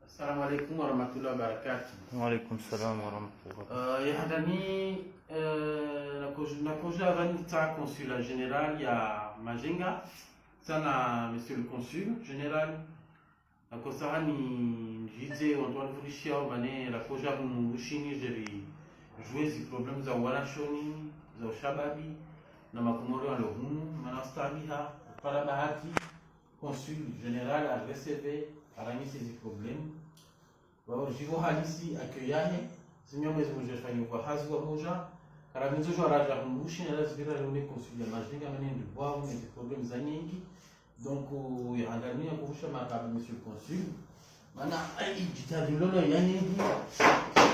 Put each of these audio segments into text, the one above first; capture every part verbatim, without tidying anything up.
Assalamu alaikum warahmatullahi wabarakatuh. Wa alaikum salam warahmatullahi wabarakatuh. Euh, ya handani, euh, nakoja, nakoja handani tsaha consul général ya Majenga, tsena monsieur le consul général. Nakosaha nidjidze wandru wanivulishia wamba ne nakoja hunu Bushini je ridjuwe zi problèmes za wanashoni, za ushababi, na makomori walo hunu, mana stahiha, para bahati, consul général a recevé, aranyise zi problèmes. Wao jivo halisi accueil yahe, sinya mwezi mdje fanya kwa hazi wa moja, karamindzo jwa raja hunu Bushini, ala zivira le une consul ya Majenga, mana ndi bwa, une zi problèmes za nyengi. Donc, euh, ya handani ya kuvusha makabu, monsieur le consul. Mana, ai, jitihadi lolo ya nyengi,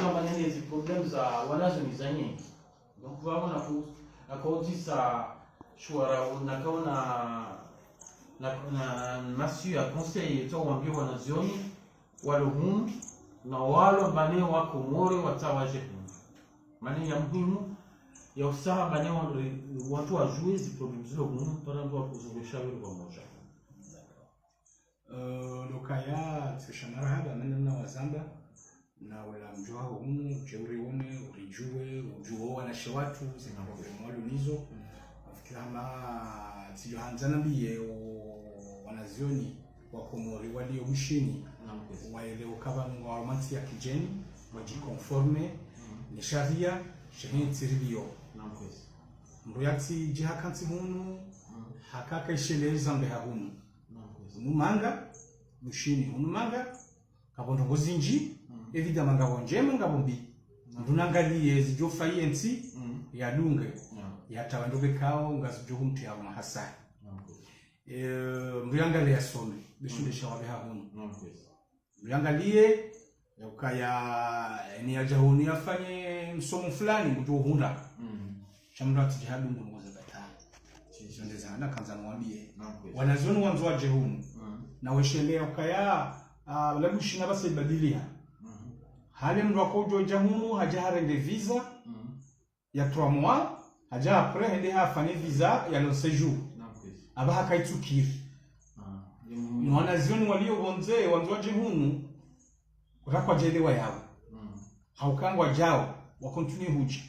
kwa mana ne zi problèmes za wanazo ni za nyengi. Donc, vraiment, nako, nako udzisa shuwara, nakaona, na, na, masu ya conseil, to wambie wanazioni, walo hunu, na walo mbane wa Komori, watsaha waje hunu. Mana ya muhimu, ya usaha mbane wa, wandru wajue zi problèmes zilo hunu, para wandru wakuzunguhe shawiri wa moja. Euh, lokaya, tsisha marahaba, mana na wazamba, na wala mdjo waho hunu, udje urione, uridjuwe, udjuwe wanashe watru, zi problèmes walo nizo. Nafikiri hama, tsidjo handza nambiye, o, wanazioni, wa Komori, walio Bushini, waelewe ukaya ngwao mantsi ya kidjeni, wajiconforme, ne sharia, shehe ntsi rilio. Mdru yatsidje hakantsi hunu, hakaka isheleza mbe ha hunu. Hunu manga, Bushini, hunu manga, ngapvo ndrongo zindji, évidemment ngapvo ndjema, ngapvo mbi. Mdru nangaliye zidjo fayi entsi, yadunge, yatawe ndrongo ikao, ngazidjo humtriya hunu hasara. Eh, mdru yangaliye yasome, besho ndesha wabe ha hunu. Mdru yangaliye, ya ukaya, eni yaja hunu yafanye msomo fulani, mdru uhundra. Sha mdru atsidje hadungu ndrongo za batali. Izo nde za handa kandza niwambiye. Wanazioni wandzo waje hunu. Na weshelea ukaya, ah, la Bushini basi ibadiliha. Hale mdru akodjo ja hunu, haja harenge visa ya trois mois, haja après hende hafanye visa ya long séjour. Aba hakaitsukiri. Ni wanazioni walio pvondze, wandzo waje hunu, rakwa jele wa yawo. Hauka ngwadjao, wa continue hudja.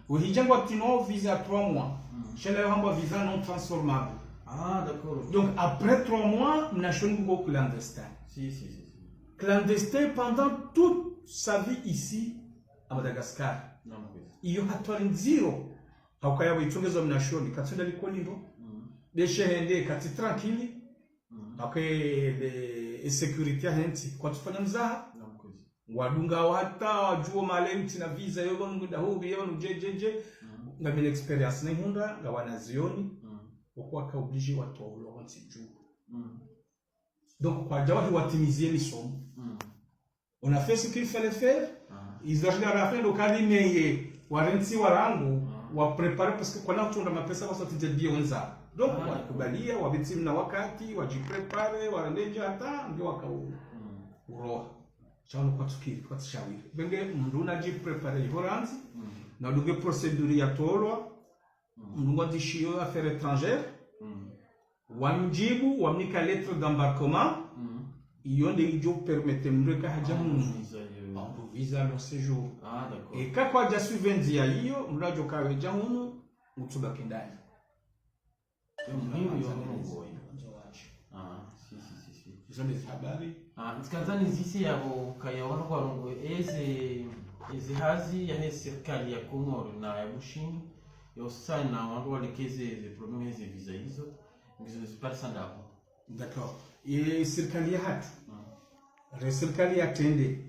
Wehidja ngwatino visa ya trois mois. Shela yo hambwa visa non transformable. Ah, d'accord. Donc, après trois mois, mnashoni kuko clandestin. Si, si, si, si. Clandestin pendant toute sa vie ici, à Madagascar. Iyo hatwari ndziro. Hauka yabo itsongezwa mnashoni, katsenda likoli ndo. Beshe hende, katsi tranquille. Hauka e, e sécurité yahe ntsi, kwatsufanya mzaha. Wadunga wata, wajuo male mtsi na visa, yo pvanu ngwenda hubi, yo pvanu je, je, je. Ngamina expérience nehundra, nga wanazioni. Wako waka obligé watolwa wontsi dju. Donc, kwadja wahi watimizie misomo. On a fait ce qu'il fallait faire. Ils ont à la fin, le cabinet, warentsi warangu, wa préparer, parce que kwana kutunda mapesa, wasati je bien wenza. Donc, wakubalia, wabitsi mna wakati, waji préparer, warendedja hata, ndio waka u-, uroha. Sha wanu kwatsukiri, kwatsushawiri. Benge, mdru naji préparer iho randzi, na udunge procédure ya tolwa, mdru ngwadzishiyo affaires étrangères, wamjibu, wamnika lettre d'embarquement, iyo nde idjo permettre mdru eka haja hunu. Visa yo. Ambo visa long séjour. Ah, d'accord. Eka kwadja suivre ndzia iyo, mdru adjo kaweja hunu, utsuba kindani. Yo muhimu yo muhimu boy. Ah, si, si, si, si. Izo nde habari. Ah, ntsikandza nizise yabo kaya wanu kwa longo eze, eze hazi yahe sirikali ya Komori na ya Bushini, yo sana wanu walekeze ze problème ze visa izo, ngizo ziparisa ndapvo. D'accord. E sirikali yahatru. Re sirikali ya trende.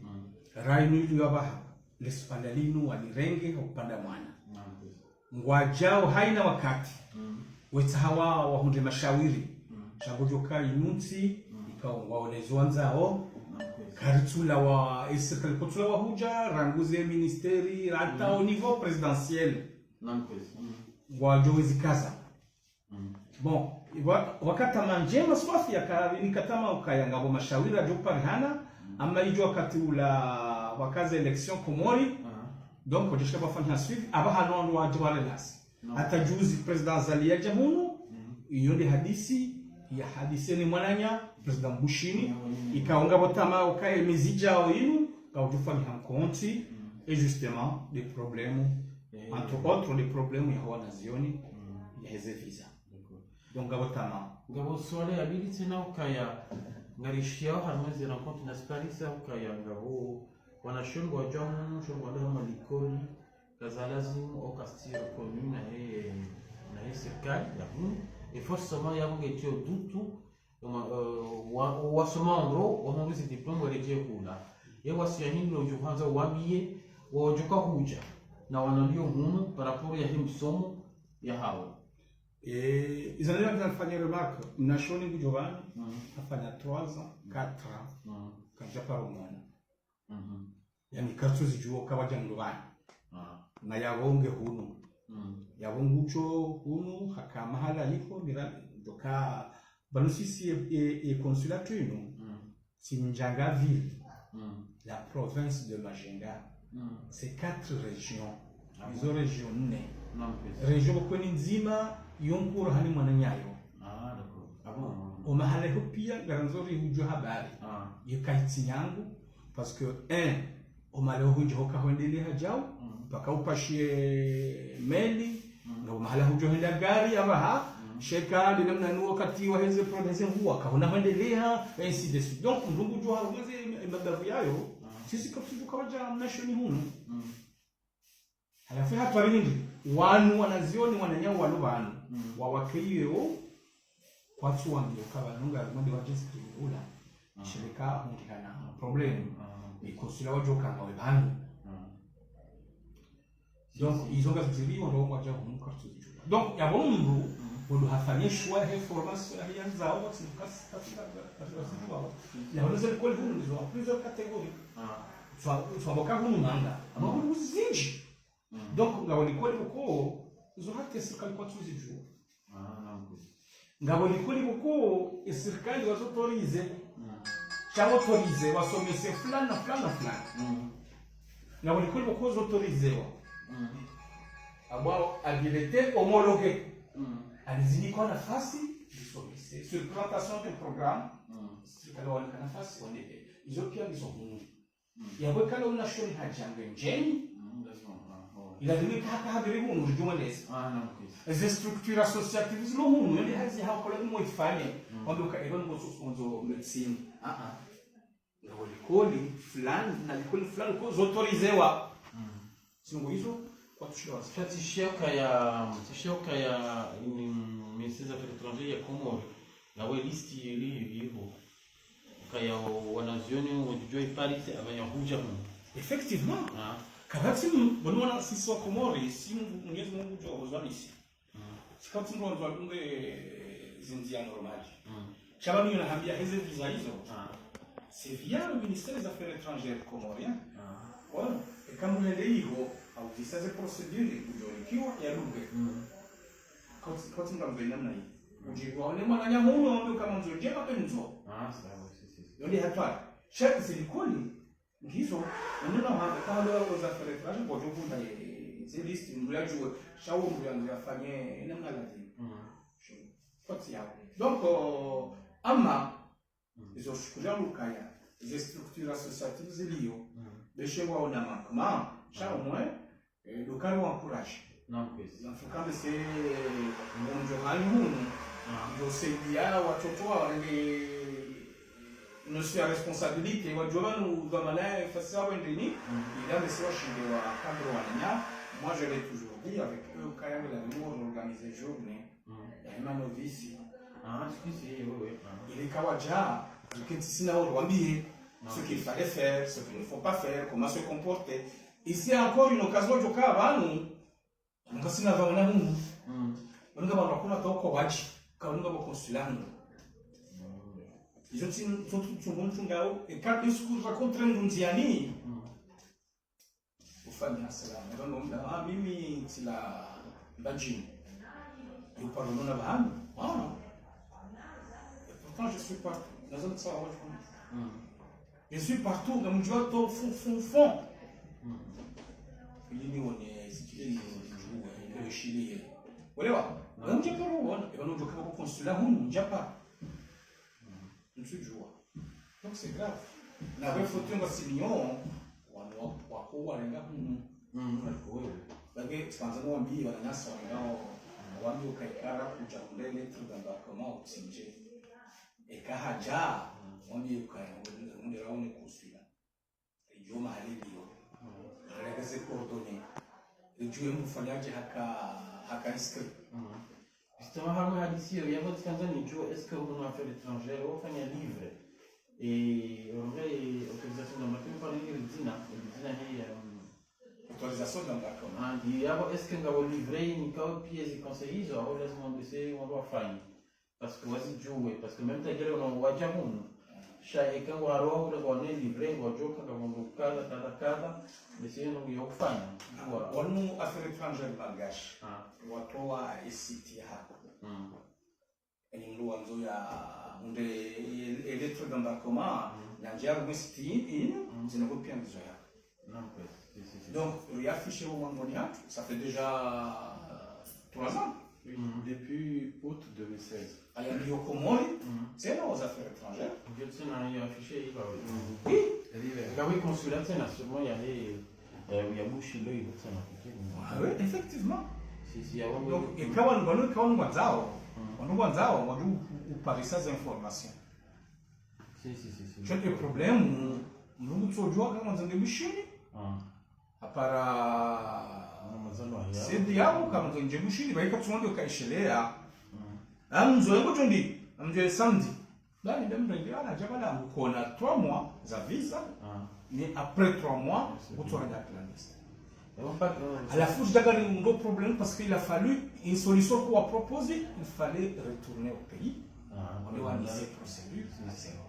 Ra inu ili yabaha. Le suala linu walirenge ha upvandza mwana. Ngwadjao haina wakati. Wetsaha wa, wahundre mashawiri. Sha ngodjoka inu ntsi, ikao ngwaolezo wandzao. Karitsula wa, e sirikali kotsula wahudja, rangu ze ministère, hata au niveau présidentiel. Ngwadjo wezikaza. Bon, wa-, wakati mandjema swafi yaka-, nikatama ukaya ngapvo mashawiri yadjo parihana, ama idjo wakati ula wakaza élection Komori, donc, wadjisha wafanya suivi, aba hanu wandru wadje warelasi. Hata juzi président Azali yaja hunu, iyo nde hadisi, yahadisi ne mwananya, président Bushini, ikao ngapvo tamaa ukaya emezi idjao inu, ngapvo ufanya rencontre, et justement, des problèmes, entre autres, des problèmes ya wanazioni, ya heze visa. Donc, ngapvo tamaa. Ngapvo suala ya pvili tsena ukaya, ngarishiyao harumwa eze rencontre nasi Paris, ukaya ngapvo, wanazioni wadja hunu, shongo wadja hama likoli, kaza lazimu o kastiro koni na he, na he sirikali ya hunu. Et forcément, yapvo ngetio dutu, wa, eh, wa, wasoma ndro, wahundru zi diplôme waredjee hula. Ye wasi ya hindri ndjo hwandza wambiye, wadjoka hudja, na wanalio hunu, par rapport ya he msomo ya hawo. Eh, izo nde nafanya remarque, mnazioni ngudjo pvanu, hafanya trois ans, quatre ans, kadja paro mwana. Yaani, katsuzidjuwa uka wadja mndru pvanu. Na yapvo nge hunu. Yapvo ngudjo hunu, haka mahala liho, mira, ndoka, pvanu sisi e, e, e consulat inu, tsi Ndjanga ville, la province de Majéga. C'est quatre régions. Izo région nne. Région Bukweni ndzima, yo nkuru hani mwananyayo. O mahala iho pia, ngarandzo rihudjuwe habari. Ye kayitsi yangu, parce que, un, o mahala iho hudja hoka hwendelea hadjao, mpaka upashiye meli, na o mahala hudjo henda gari, apvaha, sheka, ndi namna nu wakati wa heze problème ze mvua, kahuna hwendelea, ainsi de suite. Donc, mndru ngudjo harumwa ze, e, mabavu yayo, sisi kapsuju kawadja mnazioni hunu. Halafu hatwari hindri, wanu wanazioni wananyawo walo pvanu, wawakeyeo, kwatsu wambiya uka pvanu ngarimwende wadje sipili hula, shirika hundikana problème, e consulat wadjo kanga we pvanu. Donc, izo ngazidjiriyo ndo wadja hunu kartsuzidjuwa. Donc, yapvo mndru, ndo hafanye choix he formation yahe yandzao, watsi kasi, kasi, kasi, kasi, kasi, yapvo neze likoli hunu, izo plusieurs catégories. Swa, swa boka hunu manga. Ama hunu zindji. Donc, ngapvo likoli pvoko, izo hata sirikali kwatsuzidjuwa. Ngapvo likoli pvoko, e sirikali wazi autorisé. Sha autorisé, wasomese fulani na fulani na fulani. Ngapvo likoli pvoko zi autoriséwa. Ambao ali été homologué. Alizinikwa nafasi, zisomese. Sur plantation de programme, sirikali wanika nafasi, wanike. Izo pia ngizo hunu. Yapvo ikao mnazioni hadja nge ndjeni. Ilazimu ika haka habiri hunu, ridjumwa lezi. Eze structure associative zilo hunu, yende hazi hao kola ni mwe ifanye. Wambe uka eba ngo so, ngo so médecine. Ngapvo likoli fulani, na likoli fulani, ko zi autoriséwa. Singo izo, kwatsu shida wasi. Sha tsishiya ukaya, tsishiya ukaya, mm, ministère des Affaires étrangères ya Comores, ngapvo liste ili, iliho. Ukaya wanazioni wadjudjuwa e Paris, apvanya hudja hunu. Effectivement. Kapvatsi mu, pvanu wana sisi wa Komori, si Mungu, Mwenyezi Mungu ngudjo huzwanisi. Tsi kapvatsi mndru wandzo adunge zindziya normal. Sha pvanu yo nahambiya heze visa izo. C'est via le ministère des Affaires étrangères comorien. Voilà. Eka mndru hende iho, auzisa ze procédure, udjo rikiwa, yadunge. Kapvatsi, kapvatsi mndru ambe namna iyi. Udjiri waone mwananya hunu, wambe uka ngamwandzo ndje, kapvatsi ndzo. Yo nde hatwari. Sha zi likoli, ngizo, unena hanga, ka halo aux Affaires étrangères, kwadjo kunda, eh, ze liste, mndru yadjuwe, sha wo mndru yandzo yafanye, namna lazimu. Kwatsi yapvo. Donc, euh, ama, izo shukuri ya lukaya, ze structure associative ziliyo, beshe waona manquement, sha omwe, eh, lukari wa encourage. Naam, kwezi. Nafukambe se, eh, ngondjo hanyu hunu, ndjo saidiya watoto wa wende, notion ya responsabilité, wadjuwa pvanu dhwamana ya fasi ya wendeni, ila mbe se washinde wa cadre wananya. Moi, je l'ai toujours dit avec eux, quand il y a l'amour, on organise des journées, ya hima novice. Ile kawadja, zikentsi sina wao wambiye ce qu'il fallait faire, ce qu'il ne faut pas faire, comment se comporter. Ici encore une occasion, djoka pvanu, ngasina pvanu na hunu. Pvanu ngapvo pvanu kuna toko wadji, ka pvanu ngapvo consulat hunu. Izo tsi, tso tu, tso bon tungao, e ka discours rencontre ndziani. Ufanya salama. Eba ngomba, ah, mimi tsila Mbadjini. Yo pardon na pvahanu. Ah. Et pourtant, je suis partout. Nazo mtsawa wadji. Je suis partout. Ngamdjuwa to fond, fond, fond. Ili nione, sikile nione, nione, nione, shiliye. Walewa? Ngamdjuwa paro wona. Eba ngamdjuwa kama consulat hunu, ndjapa. Msujua. Donc c'est grave. Na we faut que ngasi mio, wanu wa-, wako warenga hunu. Mm, alikuwa wewe. Bage, kwanza no wambi, wananyasi wangao, wambi ukaikara kuja mlele, tu gamba kama utsinje. Eka haja, wambi ukaikara, mlele raone kuswila. Yo mahali ndiyo. Alegeze coordonnées. Ijue mfanyaje haka, haka inscrit. Justement, harumwa hadisi iyo, yabo tsikandza nijue, est-ce que hunu affaires étrangères, wafanya livret? Et, en vrai, autorisation d'embarquement, par exemple, dzina, dzina ni, euh, autorisation d'embarquement. Ah, ndi yabo, est-ce que ngapvo livret, ni kao pièces conseillers, au lazima mbese, wafanye. Parce que wazijue, parce que même tagere wana waja hunu. Sha eka ngwaro ule ngwane livret, ngwajoka, ngapvo ndo kadha, kadha, kadha, mbese yeno ya ufanya. Voilà. Wanu affaires étrangères malgache. Ah. Watowa esiti ya hako. Mm. Eni mndru wandzo ya, unde, e, e lettre d'embarquement, na njia rumwe siti inu, zina kopia ngizo ya. Non, si, si, si. Donc, il a affiché au moment donné, ça fait déjà, euh, trois ans. Oui, depuis août deux mille seize. Alors, il y a Komori, c'est là aux affaires étrangères. Ndio tsena ya affiché, il va, oui. Oui. Ngapvo consulat tsena, sûrement, il y a, euh, il y a Bushini, il y a tsena. Ah oui, effectivement. Si, si, il y a. Donc, et quand on, quand on, quand on voit ça, on voit ça, on doit partager ces informations. Si, si, si, si. Tsheke problème, mndru kutsojua kama ndzange Bushini. Ah. Apara. Sedi yabo kama ndzange Bushini, baika tsundi ukaishelea. Mm. Amzo yengo tsundi, amzo ye samedi. Bani nde mrenge, ana jabala mkona trois mois za visa. Ah. Ni après trois mois, kutsora da clandestin. Alafu, je dirais, un gros problème parce qu'il a fallu une solution qu'on a proposée, il fallait retourner au pays. Ah, on doit lancer procédure, et cetera.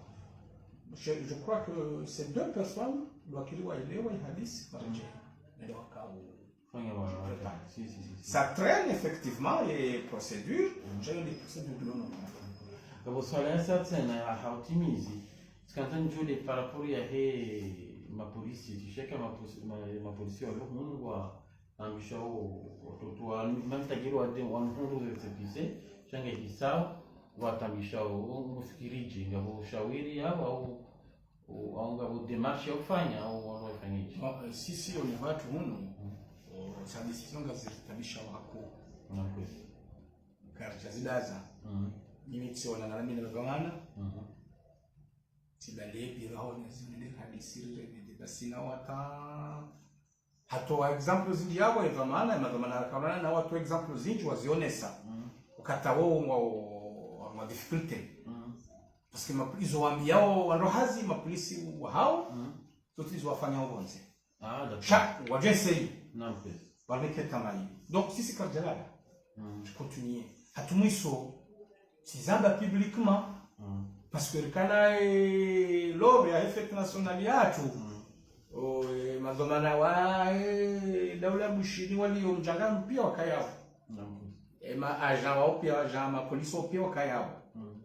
Je, je crois que ces deux personnes, wakili wa ile, wa hadisi, wa rejea. Ndio wakao. Fanya wa, wa, si, si, si, si. Ça traîne effectivement, les procédures. J'ai eu des procédures de non. Ngapvo swala ya sa tsena ya hautimizi. Tsikandza nijue par rapport ya he mapolisi, tsi sheka mapolisi, ma-, mapolisi walo hunu wa tambisha o, watoto wa, même tagere wa de, wa nhundru ze récépissé, sha nge hisao, wa tambisha o, o, mufikirije, ngapvo shawiri ya, au, o, au ngapvo démarche ya ufanya, au, au wafanyije. Bon, euh, si, si, on est pas tout le monde. Mm. O, sa décision ngazi tabisha wako. D'accord. Kari cha zidaza. Mm. Mimi tsiona na mimi na gamana. Mhm. Tsi bale bira ho ne zimene hadisi re ne de basina wata. Hatowa exemple zinji yabo, eva maana, ema dhamana rakarana na watowa exemple zinji wazionesa. Mm. Ukata wo wa, wa, wa difficulté. Mm. Parce que mapolisi wambia wo, wandru hazi, mapolisi wahao, mm, zote izo wafanya wo bonze. Ah, d'accord. Sha, wajesei. Naam, kweli. Waneke tamai. Donc, sisi karjalala. Mm. Tu continues. Hata mwiso, tsizamba publiquement. Mm. Parce que rikana, eh, lors ya fête nationale yatru. Mm. O, eh, madhwamana wa, eh, daula Bushini waliyo mjangano pia wakayao. Naam, kweli. Eh, ma agent wao pia, agent ma police wao pia wakayao. Mm.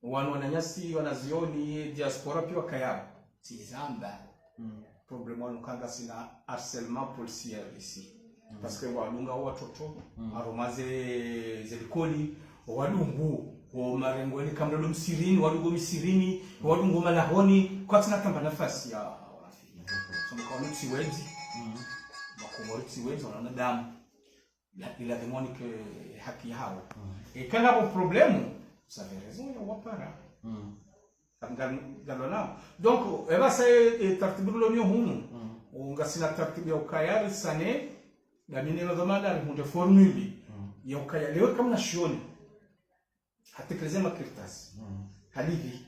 Wanu wananyasi, wanazioni, diaspora pia wakayao. Tsizamba. Mm. Problème wanu kanga sina harcèlement policier ici. Mm. Parce que wadunga watoto, mm, harumwa ze, ze likoli, wadungu, o marengweni kamdalo msirini, wadungu misirini, wadungu malahoni, kwatsina tamba nafasi ya, mm, so mkawa mtsi wedzi, mm, makomori tsi wedzi, wanadamu. La, il a demandé que haki yao. Mm. Et quand il y a un problème, vous avez raison, il y a wapara. Mm. Ngal-, ngalonao. Donc, eba sa, eh, tartibu lo niyo hunu. Mm. Ngasina tartibu ya ukaya risane, ngamine lo dhamana rihundre formule. Mm. Ya ukaya leo kamna shioni. Hatekeleze makartasi. Mm. Halipvi.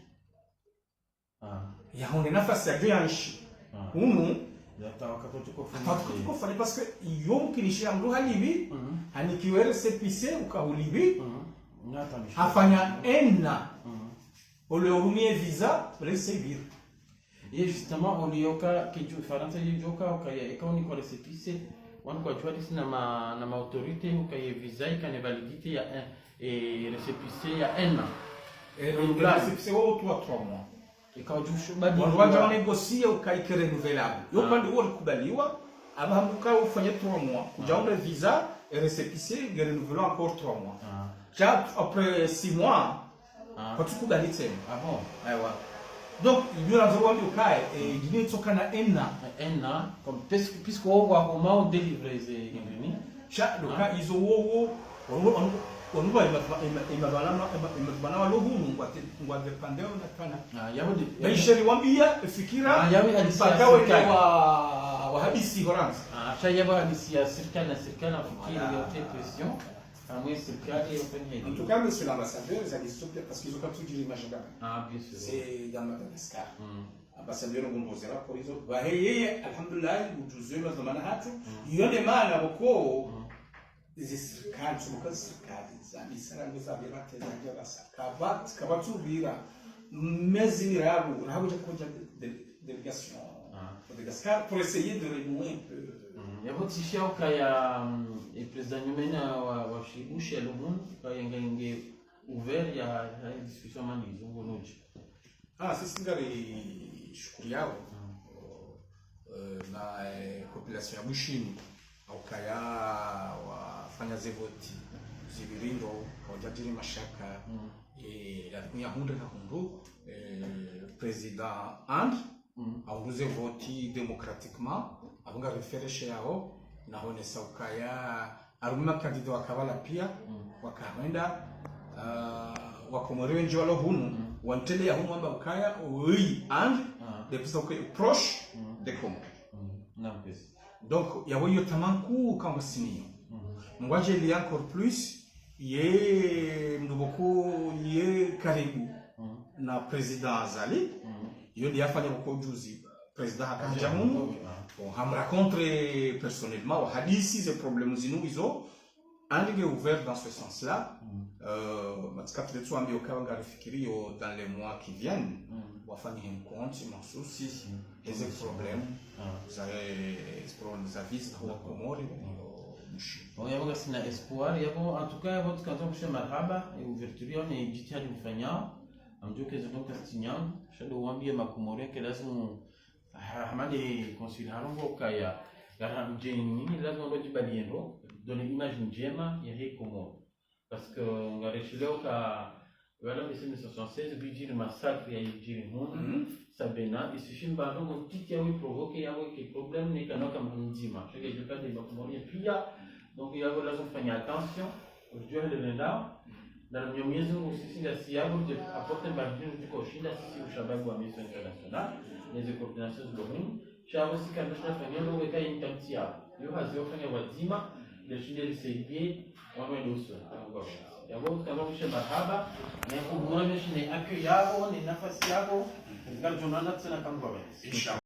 Ah. Yahundre nafasi yadjo yanshi. Ah. Hunu. Yata wakati tuko fanya. Hata wakati tuko fanya, parce que yo mkinishi ya mndru halipvi, mhm, hanikiwe récépissé ukahulipvi, mhm, hafanya un an. Mhm. Ole urumie visa, ole sevir. Ye justement, ole yoka, kiju, Farantsa ye yoka, ukaya, eka unikwa récépissé, wanu kwadjuwa disi na ma, na ma autorité, ukaya visa, ikane validité ya un, eh, récépissé ya un an. Eh, renouvelable. Récépissé wa utowa trois mois. Eka udjushu badi. Wandru wadja wa négocier uka ike renouvelable. Yo, ah, pvandru wo likubaliwa, aba hambuka ufanye trois mois. Kudja, ah, undre visa, e récépissé, nge renouvelé encore trois mois. Ah. Sha après six mois, Ah. Kwatsukubali tsena. Ah bon? Ewa. Donc, yo randzo wambe ukaya, eh, ndine tsoka na ena. Ena, comme, puisque, puisque wo wa homa o délivrer ze indrini. Sha, donc, izo wo, wo, wanu, wanu, wanu ba ima, ima, ima bana, ima, ima bana walo hunu, ngwa te, ngwa dépendre na kana. Ah, yabo de, ba isheri wambia, fikira, ah, yabo hadisi ya mpaka wende sirikali. Wa, wa hadisi ho randzi. Ah, sha yabo hadisi ya sirikali na sirikali, na fikiri, voilà, yote pression. Amwe sirikali yo fanya hivi. En tout cas, monsieur l'ambassadeur, ça dit stop, parce qu'ils ont pas tout dit l'image là. Ah, bien sûr. C'est dans Madagascar. Mm. Ambassadeur ngombo zera pour izo. Ba he yeye, alhamdulillah, ujuzi wa zamana hatru. Mm. Yo nde maana boko, mm, izi sirikali, tsubuka sirikali, za misara ndo za bira teza ndia basa. Kaba, kaba tsubira, mezi miraru, rabu ja koja de, de, délégation, ah, Madagascar pour essayer de renouer un peu. Mm. Yabo tsi shia ukaya, mm, e président nyumeni wa, wa shibushi ya lumunu, ukaya nge, nge ouvert ya, ya discussion mani, zongo noji. Ah, sisi ngari shukuriao, mm, eh, na, eh, population ya Bushini, ukaya wafanya ze voti, zibirindo, kaujadiri mashaka, mm, eh, ya kunya hundre na hundru, eh, président and, mm, aunguze voti démocratiquement, abunga référé yao, na honesa ukaya, arumima candidat wa kabala pia, mm, wakahenda, ah, Wakomori wenji walo hunu, mm, wantele ya hunu wamba ukaya, oui, and, ah, de plus que proche, mm, de Comores. Mm. Naam, kwezi. Donc, yawo iyo tamaa nkuu kangwa sinayo. Mm. Ngwadjeli encore plus, ye mndru boko ye karibu, mm, na président Azali, mm, yo ndiye afanya boko juzi, président haka, ah, hadja munu, ah, bon, hamrencontré personnellement, wahadisi ze problèmes zinu izo, and nge ouvert dans ce sens-là. Mm. Euh, matsikati letsu ambi okaya ngarifikiri yo dans les mois qui viennent, mm, wafanye rencontre makhsus, si, si, eze problèmes, ah, za, eh, eze problèmes za visa, d'accord, wa Komori, mm, yo Bushini. Bon, yabo ngasina espoir, yabo, en tout cas, yabo tsikandza kushe marahaba, e ouverture yo ne jitihadi mfanyao, amdjo keze donc kastinyangu, sha ndo wambie Makomori ke lazimu ha, hamande consul harongoa ukaya, ngara mdjeni, lazima ndo djibali yendo, donner image ndjema ya he Komori. Parce que ngareshileo ka, wala mille neuf cent soixante-seize, bidjiri massacre ya idjiri hunu, mhm, Sabena, isishi mba ndrongo ntiti yawe provoquer yawe ke problème ne kanoka mdzima. Sheke djuka de Makomori pia, donc yawe lazima fanya attention, ujue hende nenda, na mnyo Mwenyezi Mungu sisi nda si yabo, je apporte mbadilio tuko shinda sisi ushababi wa Mission Internationale, neze coordination zilo hunu, shabo sika ndo shinda fanya ndo weka intanti yabo. Yo hazi yo fanya wadzima, nde shinde lisaidie, wanu wende usoni, wanu wende usoni. Yabo, tukamba kushe marahaba, na kubura meshine accueil yabo, ne nafasi yabo, ngarjonana tsena kamba wende. Inshallah.